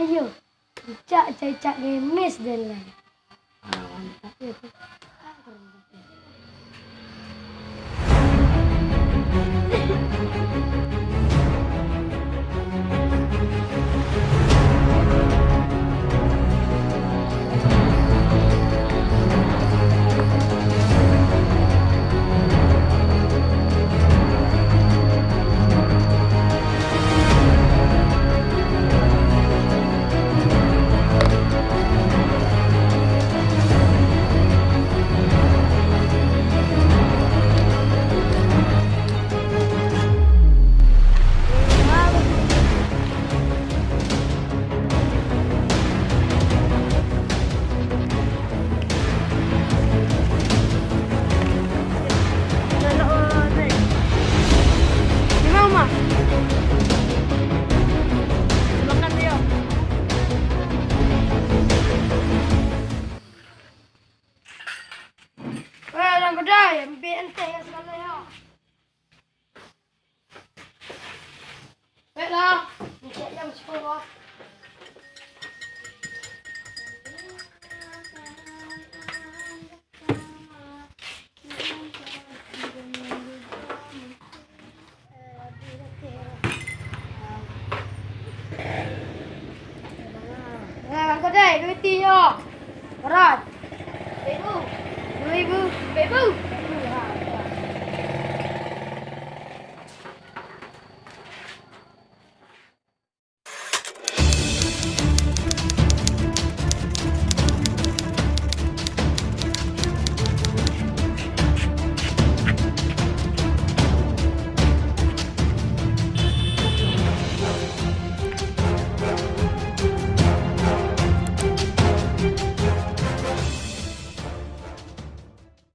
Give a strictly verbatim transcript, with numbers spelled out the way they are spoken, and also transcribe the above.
Iyo, cicak, cicak ngemis den lai. Ah, mantap yo. Weh, urang Godai, ambiak enteh yo sagalo yo. Baiklah, encik yang suruh. Nah, angkot deh, duit inyo. Berat. Seribu. Dua ribu. Seribu.